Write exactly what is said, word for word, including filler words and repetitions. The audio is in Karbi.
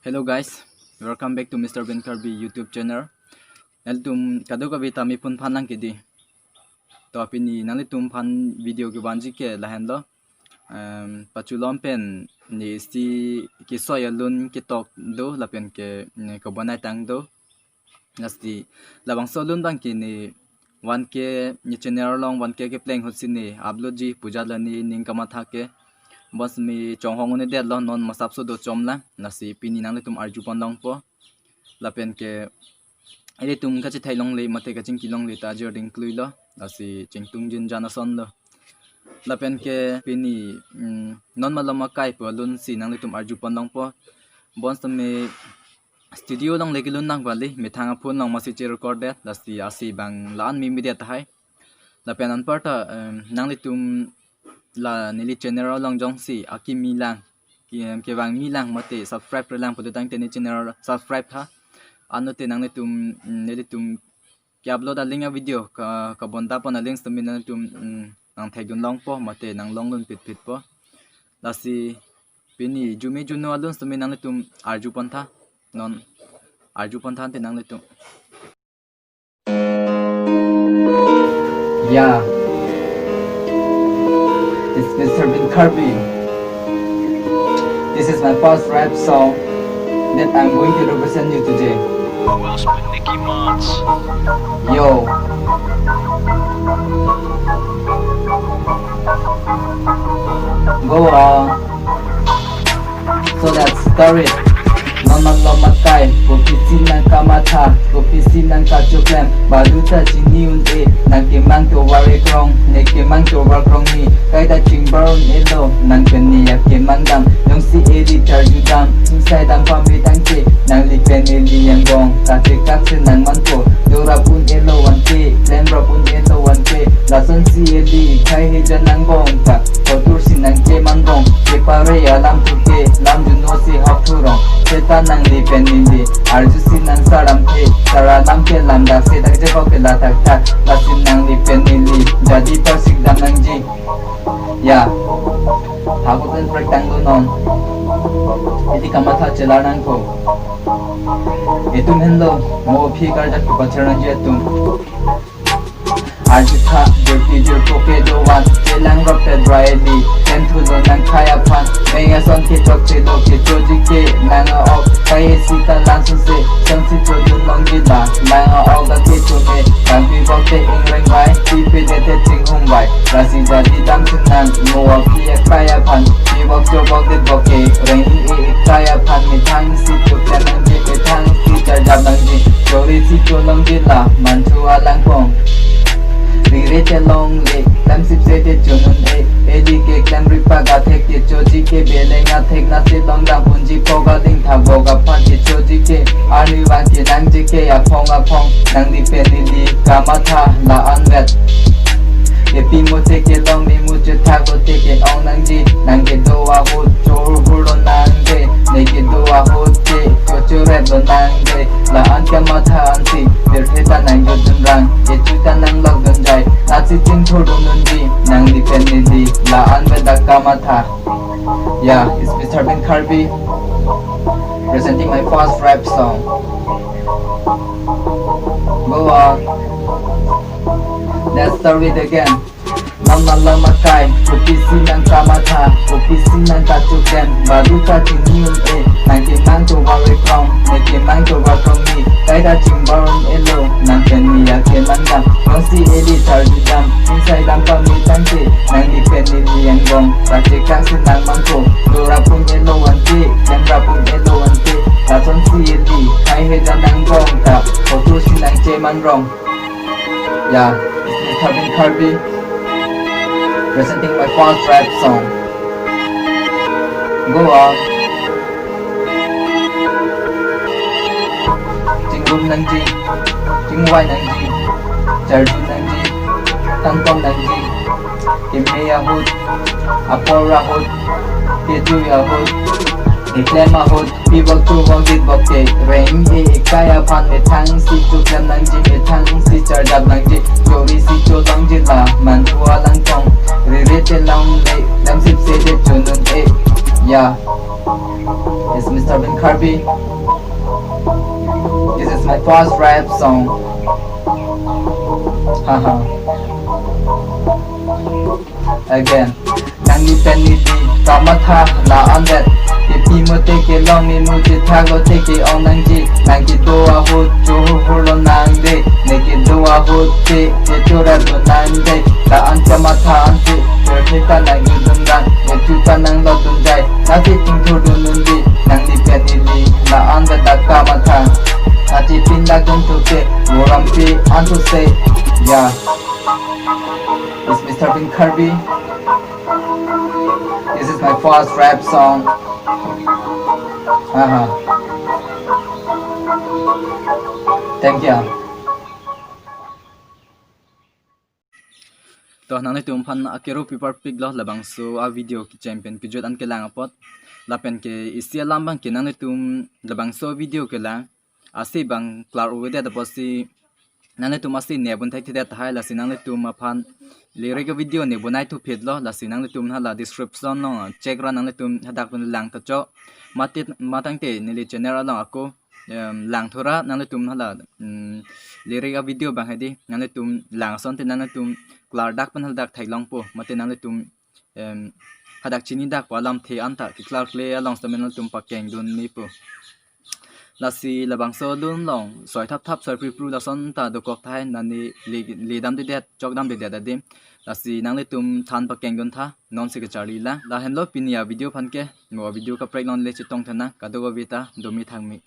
Hello guys, welcome back to Mister Bin Karbi YouTube channel. Nanglitum kadokave ta me phone phan lang kedi. To pini nanglitum phan video kevanji ke lahenlo. Em, pachulom pen ne isi kesoi alun ketok do lapen ke ne kebonai tang do. Lasi labangso alun abang ke ne one K ne channel along one K kepleng ahut si ne upload ji pu jat la ne ning kamatha ke. Bonsitame chonghong un-edetlo, non masapso do chom lang. Lasi pini nanglitum arju pon longpo. Lapen ke ilitum kachethai longle mate kachingki longle ta ajir ding kluilo. Lasi chingtung jin jan asonlo. Lapen ke pini, mm, non malom akai pu alun si nanglitum arju pon longpo. Bonsitame studio along le kelun nang kali, methang aphone along masi che-record det, lasi ase abang la-an meme det tahai. Lapen anparta, em, nanglitum la neli channel along jongsi akimi lang, ke-, kevangmi lang mate subscribe re lang pulo tangte ne channel subscribe tha. Anlote nanglitum, mm, nelitum ke-upload aling avideo ka, kabonta pon aling sitame nanglitum, mm, nangthekdun longpo mate nanglongdun pitpitpo. Lasi pini jume juno alun sitame nanglitum arju pon tha. Non arju pon tha ante nanglitum. Yeah. It's Mister Bin Karbi. This is my first rap song that I'm going to represent you today. Who else but Nicky Mons? Yo. Go on. So let's start it. Non malom akai, kopisi nang kamatha, kopisi nang kachoklem, baduta chini un-e, nang kemang tovar ekrong, ne kemang tovar krongni, kaita chingbar un-elo, nang pen ne akemang dam, jongsi eri charju dam, ingsai dam pame tangte, nangli pen eli angbong, kachekak si nang manpo, dorap un-elo one K, klemrap un-elo one K, lasonsi eli, khei hejan angbong ta, kotur si nang keman rong, kepare alam thu ke, lam juno si hok thurong, seta nangli pen neli, arju si nang saram the, sara lam ke lam dak se dak jebok ke la thakthak, lasi nangli pen neli, jadi parsik dam nangji. Ya, hako pen prek tanglo non, edi kamatha chelar nangkok. Itum henlo, mo aphi karjap kepachar nangji atum. Arju tha, jirpi jirpo kedo van, chelang rap tet dry li, pen thulo nang khei aphan, meng ason kechok chelo kechoji ke, nang a-ok, khei isi ta langsung se, sonsi chodun longji la, nang a-ok akecho me, kangpi bok te ingreng bai, pipe det te chinghum bai, lasi jadi dam si nang, mo aphi akhei aphan, pibok chobok detbok ke, reng-i e khei aphan, methang si choklem nangji, methang si charjap nangji, chori si cholongji la, manthu alangpong. Rire chelongle, lam sip se te chonun e, eli ke klemri paga thek kechoji ke, beleng athek nasi long dam unji poga ding tha boga phan kechoji ke, arni vang ke nangji ke, aphong aphong, nangli pen neli, kamatha, la-an vet. Kepi mo te kelong, mi mo chethak lo te ke-ong nangji, nang kedo ahut, chor hurlo nangji, ne kedo ahut ke, chochorep lo nangji, la-an kamatha ansi, pirthe ta nang jodun rang, kechu ta nang lok dun jai, lasi chingthur dun dunji, nangli pen neli, la-an vet dak kamatha. Yeah, it's Mister Bin Karbi, presenting my first rap song. Go on. Let's start it again. Non malom akai, kopisi nang kamatha, kopisi nang kachoklem, baduta chini un-e, nang kemang tovar ekrong, ne kemang tovar krongni, kaita chingbar un-elo, nang pen ne akemang dam, jongsi eli charju dam, ingsai dam pame tangte, nangli pen neli angbong, kachekak si nang manpo, dorap un-elo one K, klemrap un-elo one K, lasonsi eli, khei hejan angbong ta, kotur si nang cheman rong. Yeah, it's Mister Bin Karbi, presenting my first rap song. Go on. Chingrum nangji, chingvai nangji, charju nangji, tangtong nangji, keme ahut, apor ahut, kejui ahut, keklem ahut, pibok chubok ditbok ke, reng-i e khei aphan, methang si choklem nangji, methang si charjap nangji, chori si cholongji la, manthu alangpong, rire chelongle, lam sip se te chonun e. Yeah. Mister Bin Kharbi. This is my first rap song. Haha. Again. Nangli pen neli kamatha la-an det. Kepi mo te kelong, me mo chethak lo te ke-ong nangji. Nang kedo ahut chohurlo nang de. Ne kedo ahut te kechorap lo nang de. La-an kamatha an te. Perfect ta nang dun dang. Ne tu ta nang lo dun jai. Nasi ting thu dun dun di. Nangli pen neli la-an det dak kamatha. Nasi pin dak dun thu ke. Moram pi an thu se. Yeah. It's Mister Bin Kharbi. This is my first rap song. Haha. Thank you. To nanglitum aphan akero pipar pik lo labangso a video kechem pen kejut an kelang apot. Lapen ke isi alam abang ke nanglitum labangso video kelang asi abang klar uve det apotsi nanglitum asi ne bun thek thedet tahai, lasi nanglitum aphan lyric video ne bonai thu phit lo, lasi nanglitum hala description along check ra nanglitum hadak pen lang ta cho. Mati matang te neli channel along ako, em, lang thura nanglitum hala, mm, lyric video abang hedi nanglitum lang ason te nanglitum klar dak pen hadak theklongpo, mate nanglitum, em, hadak chini dak pu alamthe anta keklar kle along seta nanglitum pakeng dun nipo. Lasi labangso alun along soi thap thap soi pri pru lason ta dokok tahai, nani le, le dam dedet, chok dam dedet adim. Lasi nanglitum than pakeng dun tha, non si kacharli lang. Lahenlo pini a video aphan ke, mo video kaprek non le chetong thana, kadokave ta, domi thangmi.